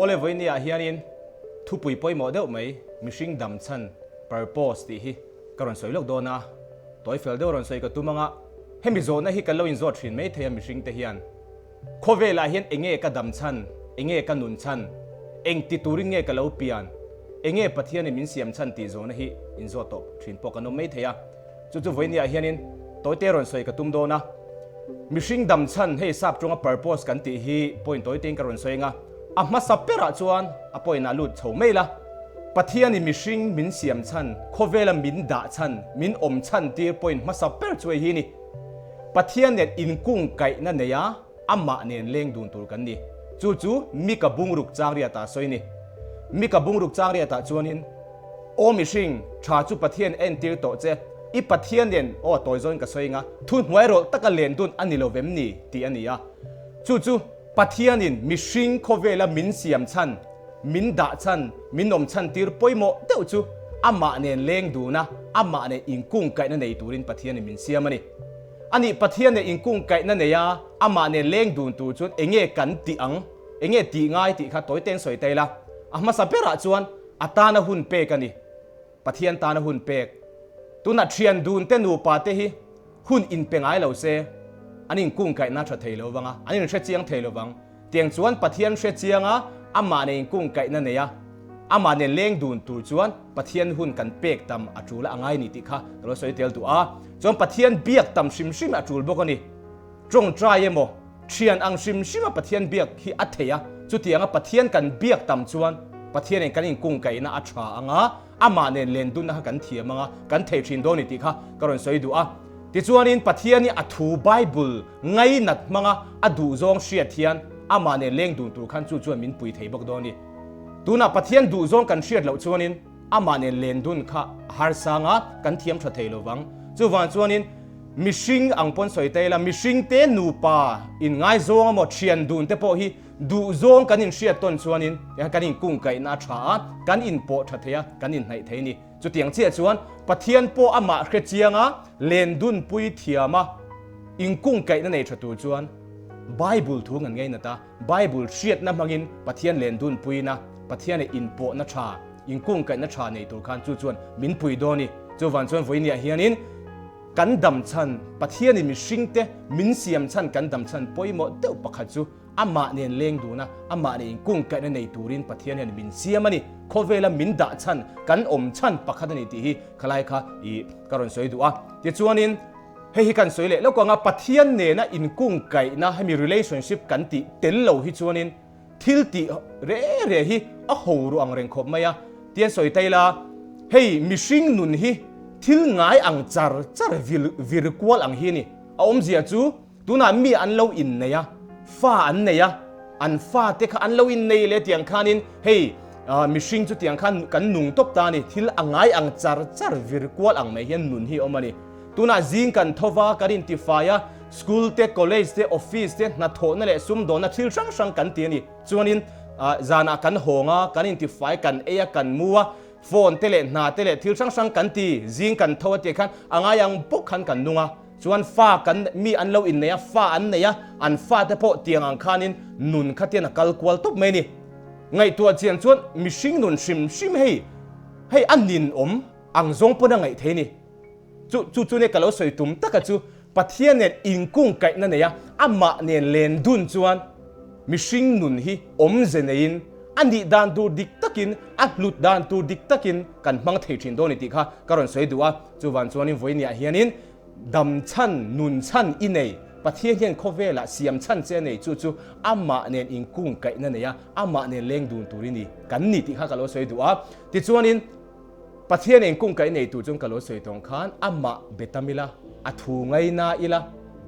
Awle vawinia ah hianin thupui pawimawh deuh mai mihring dam chhan, purpose, tih hi ka rawn sawi lawk dawn a, tawi fel deuh rawn sawi ka tum anga hemi zawhna hi kan lo inzawt thin mai thei a mihring te hian. Khawvelah hian enge ka dam chhan, enge ka nun chhan, eng ti turin nge ka lo pian, enge Pathianin min siam chhan tih zawhna hi inzawt tawh thin pawh kan awm mai thei a. Chu chu vawinia hianin tawite rawn sawi ka tum dawn a. Mihring dam chhan hei sap tawnga purpose kan tih hi point tawitein ka rawn sawi anga, a hmasa berah chuan a point ah lut chho mai la. Pathianin mihring min siam chhan, khawvela min dah chhan, min awm chhan tir point hmasa ber chu hei hi ni. Pathian nen inkungkaihna nei a, amah nen leng dun tur kan ni. Chu chu Mika bungruk changriatah a sawi ni. Mika bungruk changriatah chuanin, Aw mihring, tha chu Pathian entir tawh che, i Pathian nen, aw tawi zawin ka sawi anga, thu hnuai rawlh taka len dun a ni lo vem ni? tih a ni a. Chu chu Pathianin mihring khawvela min siam chhan, min dah chhan, min awm chhan tir pawimawh deuh chu amah nen leng dun a, amah nen inkungkaihna nei turin Pathianin min siam a ni. A nih Pathian nen inkungkaihna nei a, amah nen leng dun tur chuan enge kan tih ang, enge tih ngai tih kha tawi ten sawi ta ila. A hmasa berah chuan a tana hun pek a ni. Pathian tana hun pek. Tunah thian dun te nupa te hi hun inpe ngai lo se, an inkungkaihna tha thei lo vang a, an inhre chiang thei lo vang. Tiang chuan Pathian hre chiang a, amah nen inkungkaihna nei a, amah nen leng dun tur chuan Pathian hun kan pek tam a tul a ngai ni tih kha ka lo sawi tel duh a. Chuan Pathian biak tam hrim hrim a tul bawk a ni. Tawngtai emaw, thian ang hrim hrim a Pathian biak hi a thei a, chutianga Pathian kan biak tam chuan Pathian in kan inkungkaihna a tha ang a, amah nen len dunna kha kan thiam ang a, kan thei thin dawn ni tih kha ka rawn sawi duh a. Tichuanin Pathian hi a thu Bible ngainat hmanga a duhzawng hriat hian amah nen leng dun tur khan chu chuan min pui thei bawk dawn ni. Tunah Pathian duhzawng kan hriat loh chuanin amah nen len dun kha a harsa ang a, kan thiam tha thei lo vang. Chuvang chuanin mihring ang pawn sawi ta ila, mihringte nupa inngaizawng emaw thian dun te pawh hi duhzawng kan inhriat tawn chuanin kan inkungkaihna a tha a, kan inpawh tha thei a, kan inhnaih thei a ni. Chutiang chiah chuan Pathian pawh amah hre chianga len dunpui thiama inkungkaihna nei tha tur chuan Bible thu ngan ngei nat a, Bible hriatna hmangin Pathian len dunpuina, Pathian leh inpawhna tha, inkungkaihna tha nei tur khan chu chuan min pui dawn i. Chuvang chuan vawiiniah hianin kan dam chhan, Pathianin mihringte min siam chhan kan dam chhan pawimawh deuh pakhat chu, Amah nen leng dun a, amah nen inkungkaihna nei turin Pathian hian min siam a ni. Khawvela min dah chhan, kan awm chhan pakhat a ni tih hi khalai kha i ka rawn sawi duh a. Tichuanin hei hi kan sawi leh lawk ang a, Pathian nena inkungkaihna hemi relationship kan tih tel lo hi chuanin thil tih re re hi a ho ruh ang reng khawp mai a. Tian sawi ta ila, hei mihring nun hi thil ngai ang char char vil vir kual ang hi a ni. A awmzia chu Tunah mi an lo innei a, fa an nei a, an fate kha an lo innei leh tiang khanin hei mihring chu tiang khan kan nung tawp ta a ni, thil a ngai ang char char vir kual ang mai hian nun hi a awm a ni. Tunah zing kan tho va, kan intifai a, school te, college te, office te, hnathawhna leh sumdawnna thil hrang hrang kan ti a ni. Chuanin zanah kan hawng a, kan intifai, kan ei a, kan mu a, phone te leh hna te leh thil hrang hrang kan ti, zing kan tho a tih khan a ngai ang bawk khan kan nung a. Chuan fa kan mi an lo innei a, fa an nei a, an fate pawh tiang ang khanin nun kha tian a kal kual tawp mai a ni. Ngaihtuah chian chuan mihring nun hrim hrim hei hei a ninawm ang zawng pawn a ngaih thei a ni. Chu chu chu nia ka lo sawi tum taka chu Pathian nen inkungkaihna nei a, amah nen len dun chuan mihring nun hi awmze neiin a nih dan tur dik takin, a hlut dan tur dik takin kan hmang thei thin dawn a ni tih kha ka rawn sawi duh a. Chuvan chuanin vawiiniah hianin dam chhan, nun chhan i nei. Pathian hian khawvelah siam chhan che a nei, chu chu amah nen inkungkaihna nei a, amah nen leng dun tur i ni, kan ni tih kha ka lo sawi duh a. Tichuanin Pathian inkungkaih nei tur chuan ka lo sawi tawng khan amah be tam ila, a thu ngaina ila,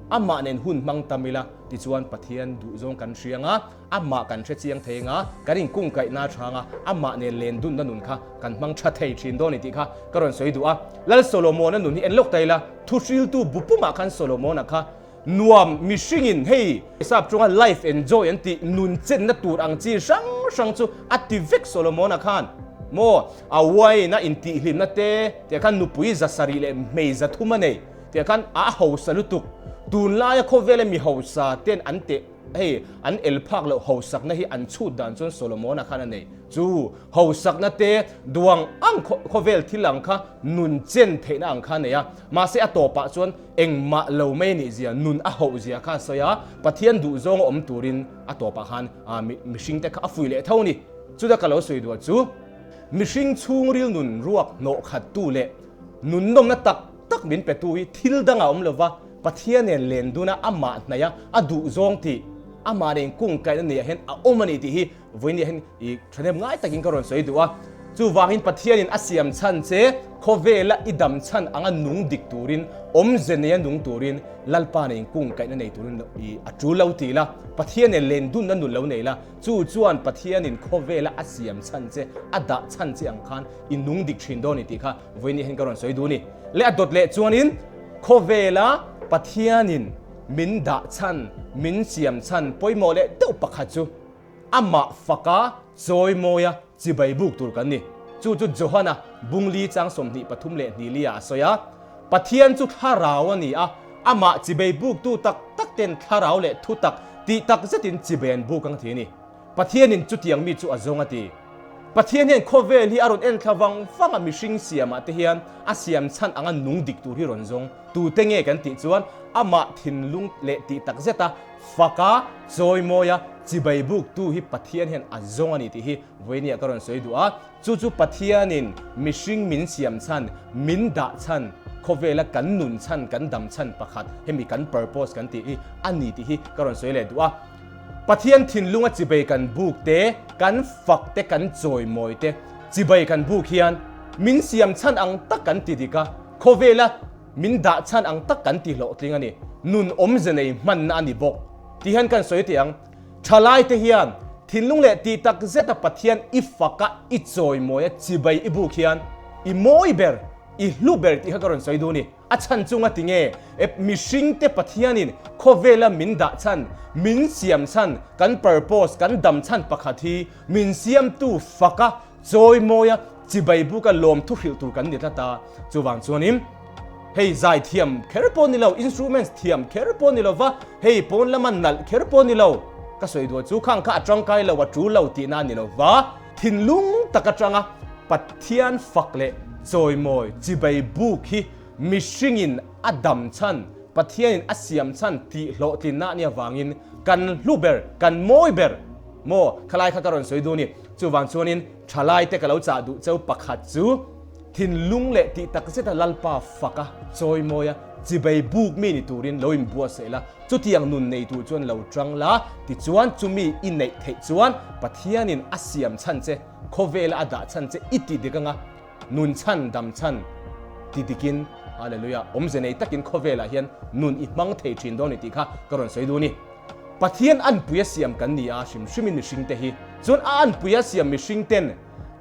amah nen hun hmang tam ila, tichuan Pathian duhzawng kan hria ang a, Amah kan hre chiang thei anga, kan inkungkaihna a chhang a, amah nen len dunna nun kha kan hmang tha thei thin dawn i tih kha ka rawn sawi duh a. Lal Solomona nun hi en lawk ta ila, thuhriltu bu pumah khan Solomona kha nuam mihringin hei sap chunga life enjoy an tih nun chenna tur ang chi hrang hrang chu a ti vek Solomona khan maw a wine a intihhlimna te tiah khan nupui 700 leh hmei 300 a nei tiah khan a hausa lutuk tunlaia khawvela mi hausa ten an teh. hei an el phak loh hausakna hi an chhut dan chuan Solomona khan a nei. Chu hausakna te duang ang khawvel thil ang kha nun chen theihna ang kha a nei a, mahse a tawpah chuan engmah lo mai a nih zia, nun a hauh zia kha a sawi a, Pathian duhzawng a awm turin a tawpah khan mihring te kha a fuih leh tho a ni. Chuta ka lo sawi duah chu mihring chhungril nun ruak hnawh khattu leh nun nawmna tak tak min petu hi thil dangah awm lova Pathian nen len duna amah hnaih a, a duhzawng tih amah nen kungkaihna neiah hian a awm a ni tih hi Vawinia hian i thahnem ngai takin ka rawn sawi duh a, chuvangin Pathianin a siam chhan che khawvela i dam chhan anga nung dik turin, awmze neia nung turin, Lalpa nen kungkaihna nei turin i a tul lo ti la, Pathian nen len dunna nun lo nei la, chu chuan Pathianin khawvela a siam chhan che, a dah chhan che ang khan i nung dik thin dawn i tih kha vawinia hian ka rawn sawi duh a ni. Leh a dawt leh chuanin khawvela Pathianin min dah chhan, min siam chhan pawimawh leh deuh pakhat chu, Amah faka chawimawia chibai buk tur kan ni. Chu chu Johana bungli chang 23 leh hnilia a sawi a, Pathian chu thlarau a ni a, amah chibai buktu tak tak ten thlarau leh thutak tih tak zetin chibai an buk ang ti a ni. Pathianin chutiang mi chu a zawng a ti. Pathian hian khawvel hi a rawn en thla vang vang a, mihring siamah te hian a siam chhan anga nung dik tur hi rawn zawng. Tute nge kan tih chuan amah thinlung leh tih tak zeta Faka chawimawia chibai buktu hi Pathian hian a zawng a ni tih hi vawinia ka rawn sawi duh a. Chu chu Pathianin mihring min siam chhan, min dah chhan, khawvela kan nun chhan, kan dam chhan pakhat, hemi kan purpose kan tih hi a ni tih hi ka rawn sawi leh duh a. Pathian thinlunga chibai kan buk te, kan fak te, kan chawimawi te, chibai kan buk hian min siam chhan ang tak kan ti dik a, khawvela Min dah chhan ang tak kan ti hlawhtling a ni. Nun awmze nei hmanna a ni bawk. Ti hian kan sawi teh ang. Thalai te hian thinlung leh tih tak zeta Pathian i faka i chawimawi a chibai i buk hian i mawi ber, i hlu ber tih kha ka rawn sawi duh a ni. A chhan chunga ti nge e mihring te Pathianin khawvela min dah chhan, min siam chhan, kan purpose, kan dam chhan pakhat hi min siamtu faka Chawimawia chibai buka lawmthu hrilh tur kan ni tlat a, chuvang chuanin hei zai thiam kher pawh ni lo, instruments thiam kher pawh ni lova, hei pawn lama nalh kher pawh ni lo, ka sawi duh chu khang kha a tangkai lo, a tul lo tihna a ni lova, thinlung tak atanga Pathian fak leh chawimawi chibai buk hi mihringin a dam chhan, Pathianin a siam chhan tih hlawhtlinna a nih avangin kan hlu ber, kan mawi ber maw khalai kha ka rawn sawi duh a ni. Chuvang chuanin thalaite ka lo chah duh cheu pakhat chu thinlung leh tih tak zeta Lalpa faka chawimawia chibei buk mi ni turin lo inbuatsaih la, chutiang nun nei tur chuan lo tang la, tichuan chumi i neih theih chuan Pathianin a siam chhan che, khawvela a dah chhan che i ti dik anga nun chhan dam chhan ti dikin Hallelujah awmze nei takin khawvelah hian nun i hmang thei thin dawn ni tih kha ka rawn sawi duh a ni. Pathian anpuia siam kan ni a, hrim hrimin mihringte hi. Chuan a anpuia siam mihringten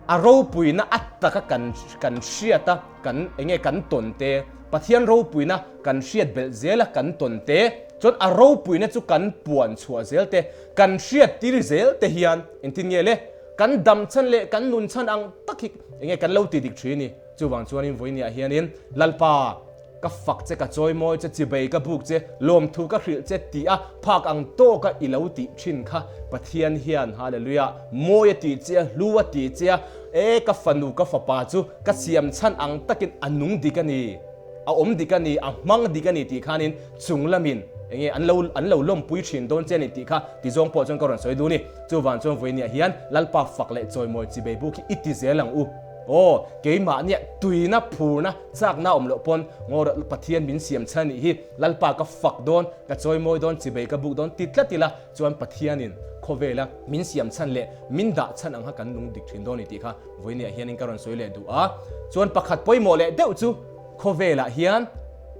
a ropuina a taka kan kan hriat a, kan enge kan tawn te, Pathian ropuina kan hriat belh zel a kan tawn te, chuan a ropuina chu kan puan chhuah zel te, kan hriat tir zel te hian engtin nge le kan dam chhan leh kan nun chhan ang tak hi enge kan lo ti dik thin ni. Chuvang chuanin vawinia hianin Lalpa, Ka fak che, ka chawimawi che, chibei ka buk che, lawmthu ka hrilh che tih a phak ang tawka i lo tih thin kha Pathian hian Hallelujah mawi a tih che a, hlu a tih che a, e ka fanu ka fapa chu ka siam chhan ang takin a nung dik a ni, a awm dik a ni, a hmang dik a ni tih khanin chung lamin enge an lo an lo lawmpui thin dawn che a ni tih kha ti zawng pawh chuan ka rawn sawi duh a ni. Chuvang chuan vawinia hian Lalpa fak leh chawimawi chibei buk hi i ti zel ang u. Aw, keimahnia tuina phurna Chakna awm loh pawn ngaw Pathian min siam chhan anih hi Lalpa ka fak dawn, ka chawimawi dawn, chibei ka buk dawn ti tlat ila chuan Pathianin khawvela min siam chhan leh min dah chhan ang kha kan nung dik thin dawn ni tih kha vawinia hianin ka rawn sawi leh duh a. Chuan pakhat pawimawh leh deuh chu khawvelah hian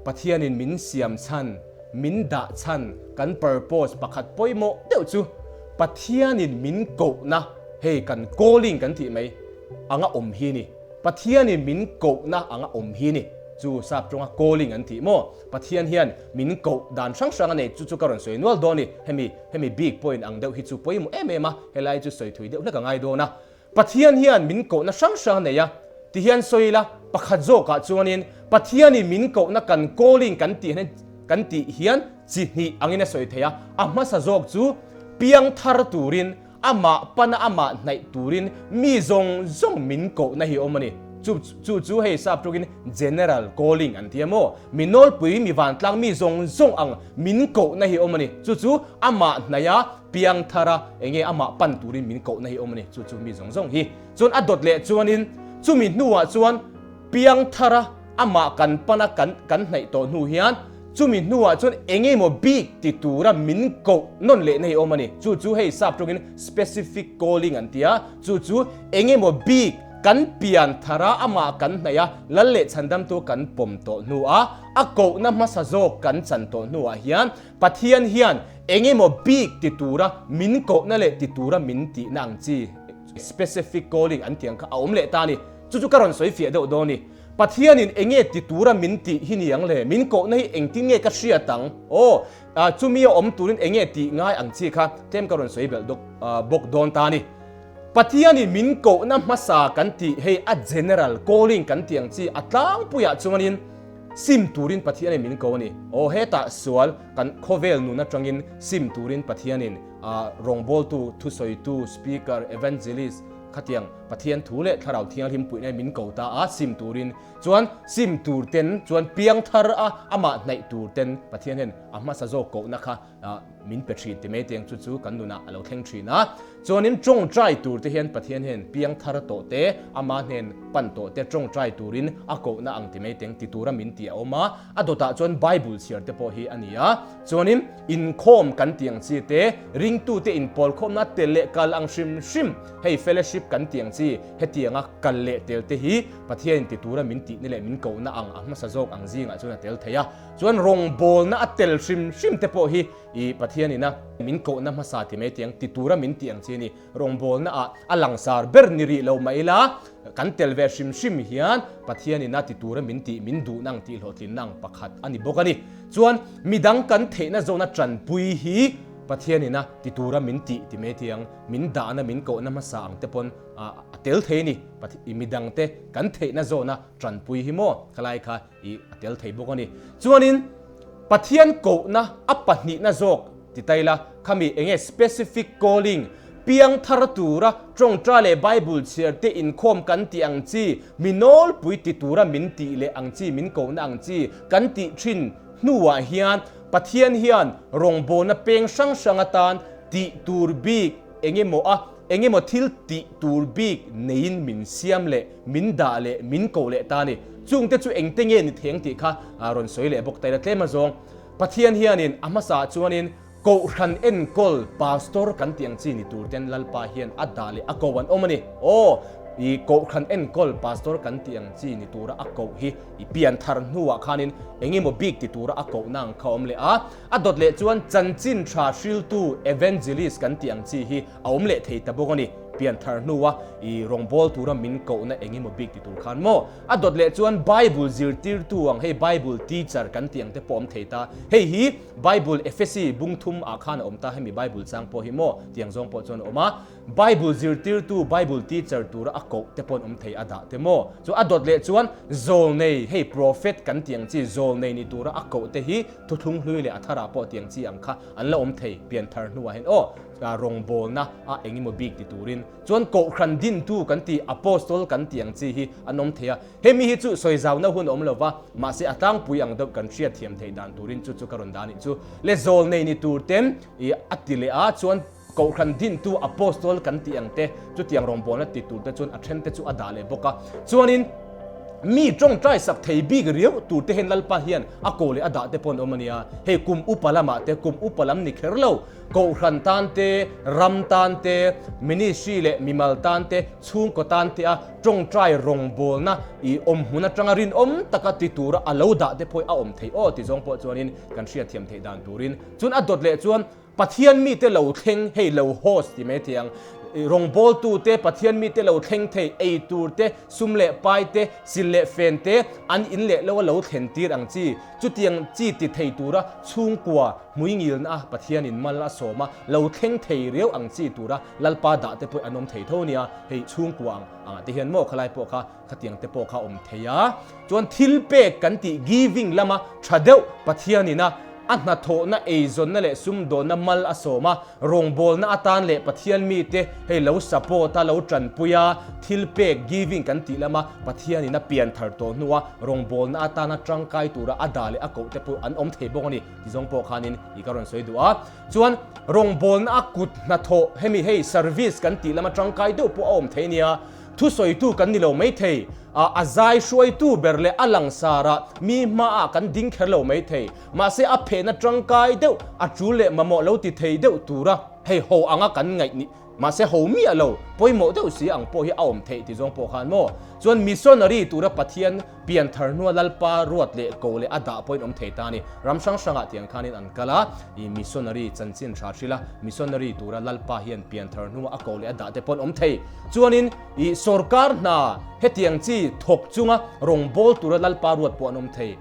Pathianin min siam chhan, min dah chhan kan purpose pakhat pawimawh deuh chu Pathianin min kohna, hei kan calling kan tih mai, anga awm hi ni. Pathianin min kohna anga awm hi ni. Chu sap tawnga calling an tih maw? Pathian hian min koh dan hrang hrang a nei chu chu ka rawn sawi nual dawn ni. Hemi hemi bik pawhin ang deuh hi chu pawimawh em em a, helai chu sawi thui deuh hlek a ngai dawn a. Pathian hian min kohna hrang hrang a nei a, ti hian sawi ila pakhat zawkah chuanin Pathianin min kohna kan calling kan tih hian. kan tih hian chi hnih angin a sawi thei a, a hmasa zawk chu piangthar turin Amah pana amah hnaih turin mi zawng zawng min kohna hi awm a ni. Chu chu chu hei sap tukin General Calling an ti a maw? Mi nawlpui, mi vantlang mi zawng zawng ang min kohna hi awm a ni. Chu chu amah hnaiha piang thara enge amah pan turin min kohna hi awm a ni. Chu chu mi zawng zawng hi. Chuan a dawt leh chuanin chumi hnuah chuan piang thara amah kan pana kan kan hnaih tawh hnu hian Chumi hnuah chuan eng emaw bik ti tura min koh nawn lehna hi awm a ni. Chu chu hei sap tawngin specific calling an ti a. Chu chu eng emaw bik kan pian thar a, amah kan hnaih a, lal leh chhandamtu kan pawm tawh hnuah, a kohna hmasa zawk kan chan tawh hnuah hian Pathian hian eng emaw bik ti tura min kohna leh ti tura min tihna ang chi specific calling an tih ang kha a awm leh ta a ni. Chu chu ka rawn sawi fiah deuh dawn a ni. Pathianin enge ti tura min tih hi ni ang le? Min kohna hi engtin nge ka hriat ang? Aw, chumi a awm turin enge tih ngai ang chi kha tlem ka rawn sawi belh bawk dawn ta a ni. Pathianin min kohna hmasa kan tih hei a general calling kan tih ang chi a tlangpuiah chuanin sim turin Pathianin min ko a ni. Aw, hetah sual kan khawvel nun atangin sim turin Pathianin rawngbawltu, thusawitu, speaker, evangelist, Khatiang Pathian thu leh Thlarau Thianghlim puihna min ko ta a, sim turin chuan sim tur ten chuan piang thar a, amah hnaih tur ten Pathian hian a hmasa zawk kohna kha min pe thin ti mai tiang chu chu kan nunah a lo thleng thin a. Chuanin tawngtai tur te hian Pathian hian piang thar tawh te, ama hnen pan tawh te tawngtai turin a kohna ang ti mai tiang ti tura min tih a awm a. A dawtah chuan Bible chhiar te pawh hi a ni a. Chuanin inkhawm kan tih ang chi te, ringtute inpawlkhawmna tel leh kal ang hrim hrim, hei fellowship kan tih ang chi, hetianga kal leh tel te hi Pathianin ti tura min tihna leh min kohna ang a hmasa zawk ang zingah chuan a tel thei a. Chuan rawngbawlna a tel hrim hrim te pawh hi i Pathianina min kohna hmasa ti mai tiang ti tura min tih ang chi a ni. Rawngbawlna ah a langsar ber ni rih lo mah ila, kan tel ve hrim hrim hian Pathianin a ti tura min tih, min duhna ang tih hlawhtlinna ang pakhat a ni bawk a ni. Chuan midang kan theihna zawna tanpui hi Pathianin a ti tura min tih ti mai thiang, min dahna, min kohna hmasa ang te pawn a tel thei a ni. Midangte kan theihna zawna tanpui hi maw khalai kha i a tel thei bawk a ni. Chuanin Pathian kohna a pahnihna zawk ti ta ila, khami enge specific calling, piang thar tura tawngta leh Bible chhiar te inkhawm kan tih ang chi, mi nawlpui ti tura min tih leh ang chi, min kohna ang chi kan tih thin hnuah hian Pathian hian rawngbawlna peng hrang hrang atan tih tur bik engemaw a engemaw thil tih tur bik neiin min siam leh min dah leh min koh leh ta a ni. Chungte chu engte nge ni theng tih kha rawn sawi leh bawk ta ila tlem azawng. Pathian hianin a hmasaah chuanin Kohhran enkawl Pastor kan tih ang chi ni tur ten Lalpa hian a dah leh a koh an awm a ni. Aw, i Kohhran enkawl Pastor kan tih ang chi ni tura a koh hi i pian thar hnuah khanin engemaw bik ti tura a kohna ang kha a awm leh a. A dawt leh chuan chanchin tha hriltu Evangelist kan tih ang chi hi a awm leh thei ta bawk a ni. Pian thar hnua i rawngbâwl tura min kohna eng emaw bik ti tur khan maw? A dawt leh chuan Bible zirtirtu ang hei Bible teacher kan tih ang te pawh awm thei ta. Hei hi Bible Ephesi bung thum ah khan a awm ta hemi Bible chang pawh hi maw tiang zawng pawh chuan a awm a. Bible zirtirtu Bible teacher tura a koh te pawh an awm thei a dah te maw? Chu a dawt leh chuan zawlnei hei prophet kan tih ang chi zawlnei ni tura a koh te hi thuthlung hlui leh a tharah pawh tiang chi ang kha an la awm thei pianthar hnuah hian aw. Rawngbawlna a engemaw bik ti turin chuan Kohhran dintu kan tih Apostol kan tih ang chi hi an awm thei a. Hemi hi chu sawi zauna hun a awm lo va, mahse a tlangpui ang deuh kan hriat thiam theih dan turin chu chu ka rawn dah a nih chu. Le zawl nei ni tur ten i a ti leh a, chuan Kohhran dintu Apostol kan tih ang te chutiang rawngbawlna ti tur te chuan a then te chu a dah leh bawk a. Chuanin mi tawngtai sak thei bik riau tur te hian Lalpa hian a ko leh a dah te pawh an awm a nia. Hei kum upa lamah te kum upa lam ni kher lo. Kohhran tan te, ram tan te, ministry leh mimal tan te, chhungkaw tan te a tawngtai rawngbawlna i awmhmun atanga rinawm taka ti tura a lo dah te pawh a awm theih aw ti zawng pawh chuanin kan hriatthiam theih dan turin chuan a dawt leh chuan Pathian mite lo thleng hei lo host ti mai thei ang. Rawngbawltu te, Pathian mite lo thleng thei, ei tur te, sum leh pai te, sil leh fen te, an in leh lo a lo thlen tir ang chi. Chutiang chi ti thei tura chhungkua hmuingilna a Pathianin mal a sawm a, lo thleng thei riau ang chi tura Lalpa dah te pawh an awm thei tho nia, hei chhungkua ang angah te hian maw khalai pawh kha khatiang te pawh kha awm thei a. Chuan thil pek kan tih giving lama tha deuh Pathianin a a hnathawhna eizawnna leh sumdawnna mal a sawm a, Rawngbawlna atan leh Pathian mite hei lo support a, lo tanpui a, thil pek, giving, kan tih lama Pathianin a pian thar tawh hnua rawngbawlna atana tangkai tura a dah leh a koh te pawh an awm thei bawk a ni ti zawng pawh khanin i ka rawn sawi duh a. Chuan rawngbawlna a kut hnathawh hemi hei service kan tih lama tangkai deuh pawh a awm thei nia. Thusawitu kan ni lo maithei, a zai hruaitu ber leh a langsarah mi hmaah kan ding kher lo maithei. Mahse a phehna tangkai deuh, a tul leh mamawh lo ti thei deuh tura hei ho anga kan ngaih ni. Mahse ho miah lo, pawimawh deuh si ang pawh hi a awm theih ti zawng pawh khan maw? Chuan missionary tura Pathian pian thar hnua Lalpa ruat leh ko leh a dah pawhin awm thei ta a ni. Ram hrang hrangah tiang khanin an kal a, i missionary chanchin tha hril a, missionary tura Lalpa hian pian thar hnua a ko leh a dah te pawhin awm thei. Chuanin i sorkar hna hetiang chi thawk chunga rawngbâwl tura Lalpa ruat pawh an awm thei.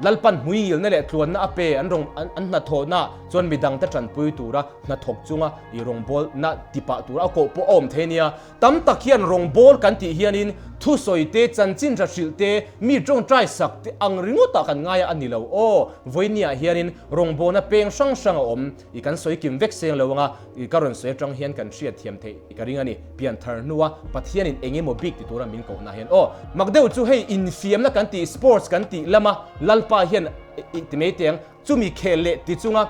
Lalpan hmuingilna leh tluanna a pe an rawn an hnathawhna chuan midangte tanpui tura hnathawk chunga i rawngbawlna tipah tura a koh pawh a awm thei nia. Tam tak hian rawngbâwl kan tih hianin thusawi te, chanchin tha hrilh te, mi tawngtai sak te ang ringawtah kan ngai a a ni lo. Aw, vawinia hianin rawngbawlna peng hrang hrang a awm. I kan sawi kim vek seng lo anga i ka rawn sawi atang hian kan hriat thiam theih ka ring a ni. Pian thar hnua Pathianin eng emaw bik ti tura min kohna hian aw mak deuh chu hei infiamna kan tih sports kan tih lama Lalpa hian i ti mai teng chumi khel leh ti chunga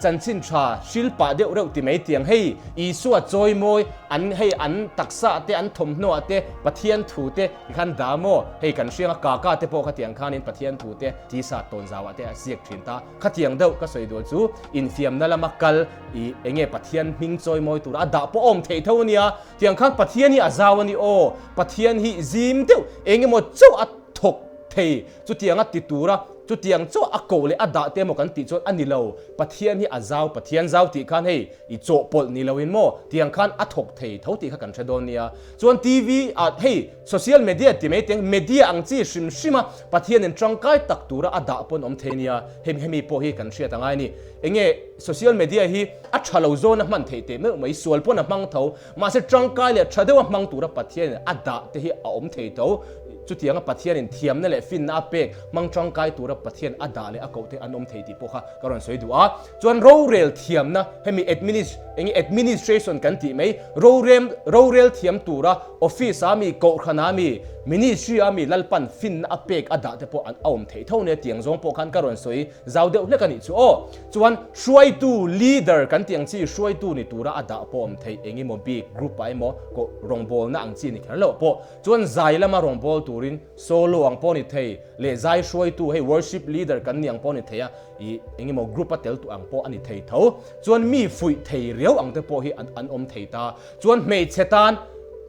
chanchin tha hril pah deuh reuh ti mai tiang hei Isua chawimawi an hei an taksa te an thawmhnaw ah te Pathian thu te ti khan dah maw hei kan hriang a kaka te pawh kha tiang khanin Pathian thu te tisa tawnzau ah te a ziak thin ta. Khatiang deuh ka sawi duh chu infiamna lama kal i enge Pathian hming chawimawi tura a dah pawh a awm theih tho ania, tiang khan Pathian hi a zau a ni aw, Pathian hi zim deuh eng emaw chauh a thawk thei chutianga ti tura chutiang chauh a koh leh a dah te emaw kan tih chuan a ni lo, Pathian hi a zau, Pathian zau tih khan hei i chawhpawlh ni loin maw tiang khan a thawk thei tho tih kha kan hre dawn nia. Chuan TV ah hei social media ti mai teng media ang chi hrim hrim a Pathianin tangkai tak tura a dah pawn awm thei nia hemi hemi pawh hi kan hriat angai a ni. Enge social media hi a tha lo zawn a hman theih teh meuh mai sual pawn a hmang tho mahse tangkai leh tha deuh a hmang tura Pathianin a dah te hi a awm thei tho. Chutianga Pathianin thiamna leh finna a pek hmang tangkai tura Pathian a dah leh a koh te an awm thei tih pawh kha ka rawn sawi duh a. Chuan rorel thiamna, hemi adminis enge administration kan tih mai, rorem rorel thiam tura office a mi, kohhran a mi, ministry a mi Lalpan finna a pek a dah te pawh an a awm theih tho nia tiang zawng pawh khan ka rawn sawi zau deuh hlek a nih chu aw. Chuan hruaitu, leader, kan tih ang chi hruaitu ni tura a dah pawh awm theih eng emaw bik group ah emaw koh rawngbawlna ang chi ni kher loh pawh chuan zai lama rawngbâwl turin solo ang pawh ni thei leh zai hruaitu hei worship leader kan ni ang pawh ni thei a, I eng emaw group a tel tu ang pawh a ni thei tho. Chuan mi fuih thei riau ang te pawh hi an awm thei ta. Chuan hmeichhe tan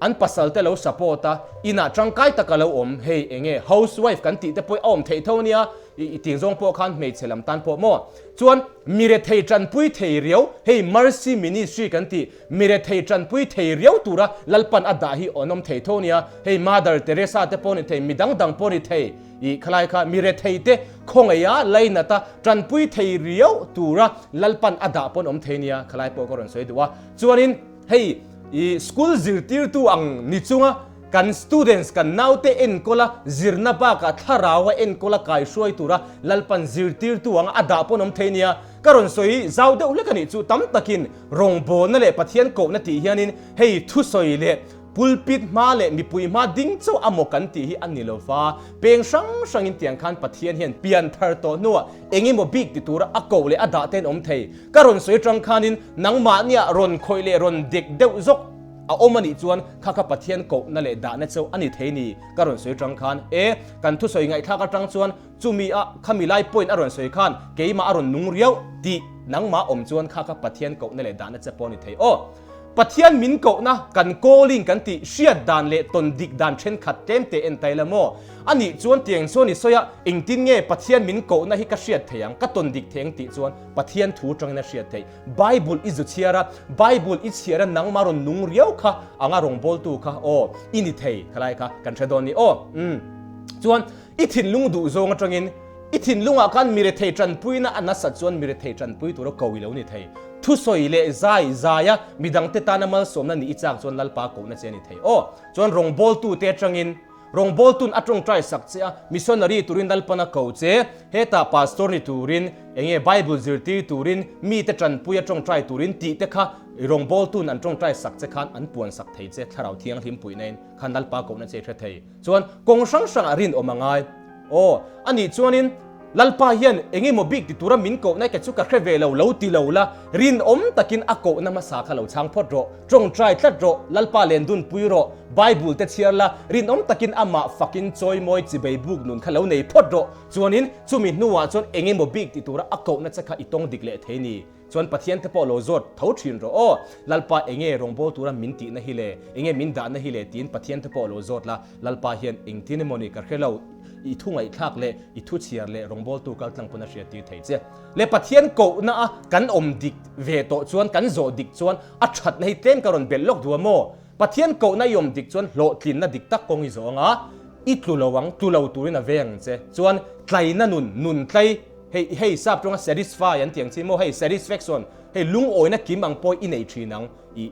an pasal te lo support a, inah tangkai taka lo awm hei eng nge housewife kan tih te pawh a awm theih tho ania, i tih zawng pawh khan hmeichhe lam tan pawh maw. Chuan mi rethei tanpui thei riau hei mercy ministry kan tih mi rethei tanpui thei riau tura Lalpan a dah hi an awm thei tho ania, hei Mother Teresa te pawh ni thei midang dang pawh ni thei. I khalai kha mi rethei te khawngaih a lainat a tanpui thei riau tura Lalpan a dah pawn awm thei nia khalai pawh ka rawn sawi duh a. Chuanin hei i school zirtirtu ang ni chunga kan students kan naute enkawl a zirna bakah thlarau a enkawl a kaihruai tura Lalpan zirtirtu anga a dah pawn awm thei nia ka rawn sawi zau deuh hlek a nih chu tam takin rawngbawlna leh Pathian kohna tih hianin hei thusawi leh Pulpit hma leh mipui hma ding chauh a maw kan tih hi a ni lo va, peng hrang hrangin tiang khan Pathian hian pian thar tawh hnuah eng emaw bik ti tura a koh leh a dah ten awm thei. Ka rawn sawi atang khanin nangmahniah rawn khawih leh rawn dek deuh zawk a awm a nih chuan kha kha Pathian kohna leh dahna chauh a ni thei ni. Ka rawn sawi atang khan e, kan thusawi ngaihthlak atang chuan chumi a khami lai point a rawn sawi khan keimah a rawn nung riau tih nangmah awm chuan kha kha Pathian kohna leh dahna che pawh a ni thei aw. Pathian min kohna kan calling kan tih hriat dan leh tawn dik dan thenkhat tlem te en tai la maw? A nih chuan tiang chuan i sawi a, engtin nge Pathian min kohna hi ka hriat thei ang, ka tawn dik thei ang tih chuan Pathian thu tangin a hriat theih. Bible i zu chhiar a, Bible i chhiar a nangmah rawn nung riau kha anga rawngbawltu kha aw i ni thei khalai kha kan hre dawn ni aw. Umm. Chuan i thinlung duh zawng atangin I thinlungah khan mirethei tanpuina a nasat chuan mirethei tanpui tura ko i lo ni thei. Thusawi leh zai zaia midangte tana malsawmna nih i chak chuan Lalpa kohna che a ni thei. Aw, chuan rawngbawltute atangin rawngbawltun a tawngtai sak che a, missionary turin Lalpan a ko che, hetah pastor ni turin, enge Bible zirtir turin, mite tanpui a tawngtai turin tih te kha rawngbawltun an tawngtai sak che khan an puan sak thei che, Thlarau Thianghlim puihna in khan Lalpa kohna che i hre thei. Chuan kawng hrang hrangah rinawm a ngai. Aw, anih chuanin Lalpa hian eng emaw bik ti tura min kohna ke chu ka hre ve lo, lo ti lo la, rinawm takin a kohna hmasa kha lo chhang phawt rawh, tawngtai tlat rawh, Lalpa len dun pui rawh, Bible te chhiar la, rinawm takin amah fakin chawimawi chibei buk nun kha lo nei phawt rawh. Chuanin chumi hnuah chuan eng emaw bik ti tura a kohna che kha i tawng dik leh thei ni. Chuan Pathian te pawh lo zawt tho thin rawh aw, Lalpa enge rawngbâwl tura min tihna hi le, enge min dahna hi le tiin Pathian te pawh lo zawt la, Lalpa hian engtin emaw ni ka hre lo, i thu ngaihthlak leh i thu chhiar leh rawngbâwltu kal tlang pawn a hriat tir thei che. Le Pathian kohna a kan awm dik ve tawh chuan, kan zawh dik chuan a thatna hi tlem ka rawn belh lawk duh a maw? Pathian kohna i awm dik chuan hlawhtlinna dik tak kawng i zawh ang a, i tlu lo ang, tlu lo turin a veng ang che. Chuan tlaina nun, nun tlai, Hei hei sap tawnga satisfy an tih ang chi maw hei satisfaction hei lungawina kim ang pawh i nei thin ang i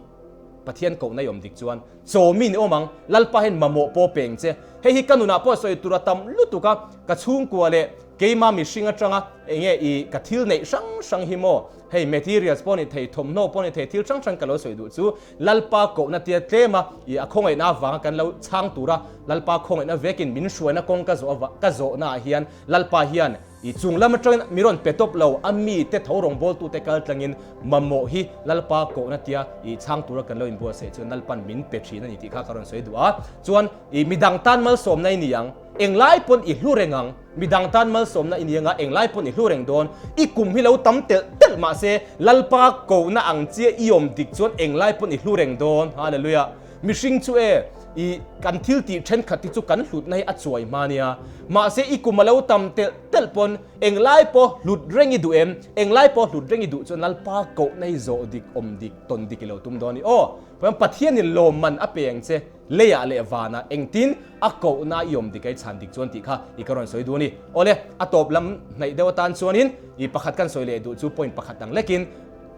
Pathian kohna i awm dik chuan chaw mi ni awm ang Lalpa hian mamawh pawh peng che hei hi ka nunah pawh sawi tur a tam lutuk a ka chhungkua leh keima mihring atanga enge i ka thil neih hrang hrang hi maw hei materials pawh ni thei thawmhnaw pawh ni thei thil hrang hrang ka lo sawi duh chu Lalpa kohna tia tlem a i a khawngaihna avanga kan lo chhang tura Lalpa khawngaihna vekin min hruaina kawng ka zawh ka zawhna ah hian Lalpa hian I chung lam atangin mi rawn pe tawp lo, a mite tho rawngbawltute kal tlangin mamawh hi Lalpa kohna tia i chhang tura kan lo inbuatsaih chuan Lalpan min pe thin a ni tih kha ka rawn sawi duh a. Chuan i midang tan malsawmna i ni ang, englai pawn i hlu reng ang, midang tan malsawmna i ni anga englai pawn i hlu reng dawn, i kum hi lo tam telh telh mahse Lalpa kohna ang chia i awm dik chuan englai pawn i hlu reng dawn. Hallelujah. Mihring chu e, i kan thil tih thenkhat hi chu kan hlutna hi a chuai hma nia. Mahse i kum a lo tam telh telh pawn englai pawh hlut reng i duh em? Englai pawh hlut reng i duh chuan Lalpa kohna hi zawh dik, awm dik, tawn dik i lo tum dawn i aw. Pawn Pathianin lawmman a pe ang che, leiah leh vanah engtin a kohna i awm dik a i chhan dik chuan tih kha i ka rawn sawi duh a ni. Awle, a tawp lam hnaih deuh atan chuanin i pakhat kan sawi leh duh chu point pakhat ang lekin,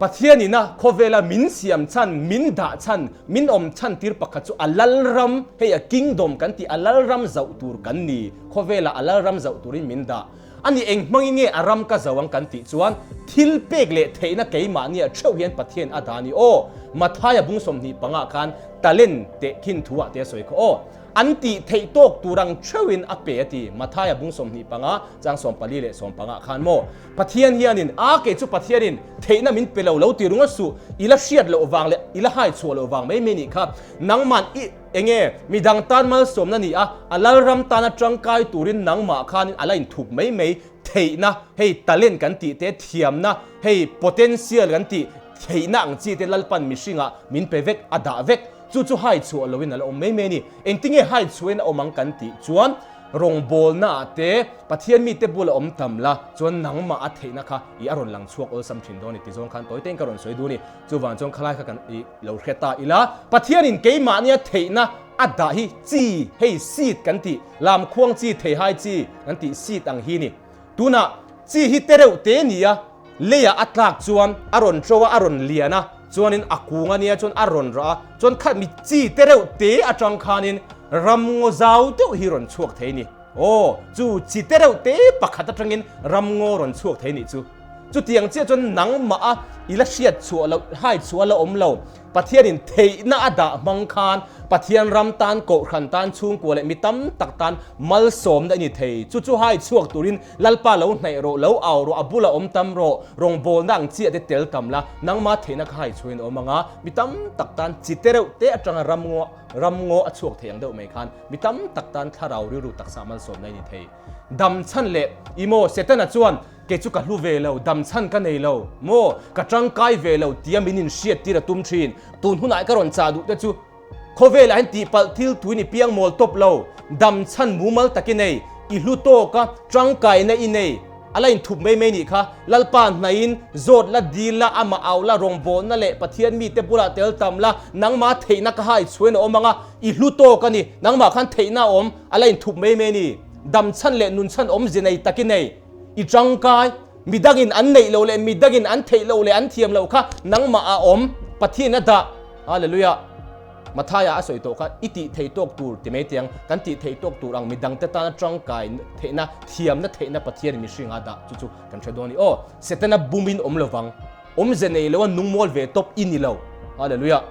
Pathian ina khawvela min siam chhan, min dah chhan, min awm chhan tir pakhat chu a lalram, hei a kingdom kan tih a lalram zauh tur kan ni, khawvela a lalram zauh turin min dah. A ni eng hmangin nge a ram ka zauh ang kan tih chuan thil pek leh theihna keimahnia theuh hian Pathian a dah a ni aw. Mathaia bung 25 ah khan talent teh khin thu ah te a sawi kha aw. An tih theih tawk tur ang theuhin a pe a ti. Mathaia bung 25 chang 14 leh 15 khan maw. Pathian hianin, A kei chu Pathianin theihna min pe lo lo ti ringawt suh, i la hriat loh vang leh i la hai chhuah loh vang mai mai nih kha. Nangman i enge midang tan malsawmna ni a, a lalram tana tangkai turin nangmah khanin a la inthup mai mai theihna, hei talent kan tih te, thiamna, hei potential kan tih theihna ang chi te Lalpan mihringah min pe vek, a dah vek. Chu chu hai chhuah loin a la awm mai mai a ni. Engtinge hai chhuahin a awm ang kan tih chuan rawngbawlna ah te Pathian mite bula awm tam la chuan nangmah a theihna kha i a rawn lang chhuak awlsam thin dawn i ti zawng khan tawi tein ka rawn sawi duh a ni. Chuvang chuan khalai kha kan i lo hre ta ila Pathianin keimahnia theihna a dah hi chi hei seed kan tih lamkhuang chi theihai chi kan tih seed ang hi ni. Tunah chi hi te reuh te nia Leiah a tlak chuan a rawn ṭo a, a rawn lian a, chuanin a kung a nia chuan a rawn rah a, chuan khat mi chi te reuh te aṭang khanin ramngaw zau deuh hi rawn chhuak thei ni. Aw, chu chi te reuh te pakhat aṭangin ramngaw rawn chhuak thei nih chu. Chutiang chiah chuan nangmah a i la hriat chhuah loh, hai chhuah la awm lo, Pathianin theihna a dah hmang khan Pathian ram tan, Kohhran tan, chhungkua leh mi tam tak tan malsawmna i ni thei. Chu chu hai chhuak turin Lalpa lo hnaih rawh, lo au rawh, a bula awm tam rawh, rawngbawlna ang chiah te tel tam la, nangma theihna kha hai chhuahin a awm ang a, mi tam tak tan chi te reuh te atanga ramngaw Ram ngaw a chhuak thei ang deuh mai khan mi tam tak tan thlarau rilru taksa malsawmna i ni thei. Dam chhan leh i maw Setana chuan kei chu ka hlu ve lo, dam chhan ka nei lo maw, ka tangkai ve lo tia min inhriat tir a tum thin. Tun hunah ka rawn chah duh te chu Khawvelah hian tihpalh thil tui ni piang mawl tawp lo, dam chhan mumal tak i nei, i hlu tawk a, tangkaina i nei, a la inthup mai mai nih kha. Lalpa hnaiin zawt la, dil la, amah au la, rawngbawlna leh Pathian mite bulah tel tam la, nangmah theihna ka hai chhuain a awm ang a, i hlu tawk a ni, nangmah khan theihna a awm, a la inthup mai mai ni. Dam chhan leh nun chhan awmze nei tak i nei, i tangkai, midangin an neih loh leh midangin an theih loh leh an thiam loh kha nangmah a awm, Pathian a dah. Hallelujah! Mathaia a sawi tawh kha i tih thei tawk tur ti mai tiang, kan tih thei tawk tur ang midangte tana tangkai theihna, thiamna theihna Pathianin mihring a dah chu chu kan hre dawn a ni. Aw, Setana bumin awm lovang, awmze nei loa nungmawl ve tawp i ni lo. Hallelujah!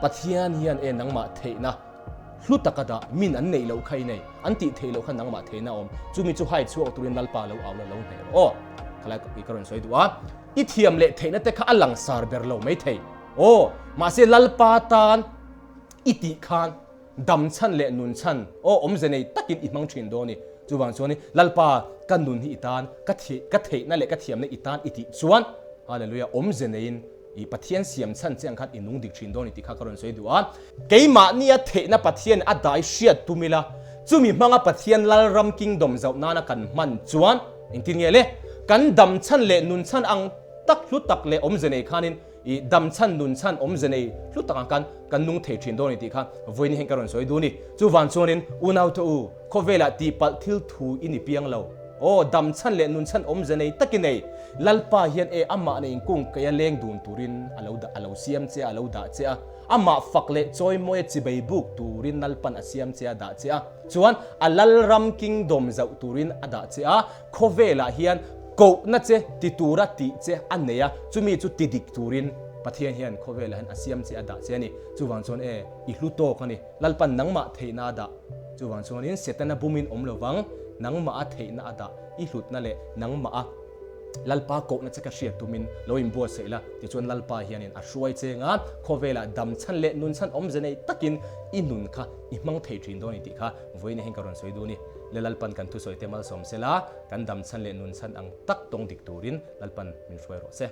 Pathian hian e nangmah theihna hlu taka dah, min an neih loh kha i nei, an tih theih loh kha nangmah theihna a awm, chumi chu hai chhuak turin Lalpa lo au la lo hneh rawh. Aw, khalai ka rawn sawi duh a, i thiam leh theihna te kha a langsar ber lo maithei. Aw, mahse Lalpa tan i tih khan dam chhan leh nun chhan, aw, awmze nei takin i hmang thin dawn i. Chuvang chuan i Lalpa ka nun hi i tan, ka thih, ka theihna leh ka thiamna i tan i tih chuan, Hallelujah, awmze neiin i Pathian siam chhan che ang khan i nung dik thin dawn i tih kha ka rawn sawi duh a. Keimahnia theihna Pathian a dai hriat tum ila, chumi hmanga Pathian Lalram Kingdom zauh nana kan hman chuan engtin nge le? Kan dam chhan leh nun chhan ang tak hlu tak leh awmze nei khanin I dam chhan nun chhan awmze nei hlu takah khan kan nung thei thin dawn a ni tih kha vawiin hian ka rawn sawi duh a ni. Chuvan chuanin unaute u, khawvelah tihpalh thil thu i ni piang lo. Aw, dam chhan leh nun chhan awmze nei tak i nei. Lalpa hian e amah nei inkung keia leng dun turin a lo dah a lo siam che a, a lo dah che a. Amah fak leh chawimawia chibei buk turin Lalpan a siam che a, dah che a. Chuan a Lalram Kingdom zauh turin a dah che a. Khawvelah hian kohna che ti tura tih che a nei a, chumi chu ti dik turin Pathian hian khawvelah hian a siam che a dah che a ni. Chuvang chuan e, i hlu tawk a ni. Lalpan nangmah theihna a dah. Chuvang chuanin Setana bumin awm lovang, nangmah a theihna a dah, i hlutna leh nangmah a Lalpa kohna che ka hriat tumin lo inbuatsaih la, tichuan Lalpa hianin a hruai che nga, khawvelah dam chhan leh nun chhan awmze nei takin i nun kha i hmang thei thin dawn i tih kha vawiin hian ka rawn sawi duh a ni. Le Lalpan kan thusawi te malsawm sela, kan dam chhan leh nun chhan ang tak tawng dik turin Lalpan min hruai rawh se.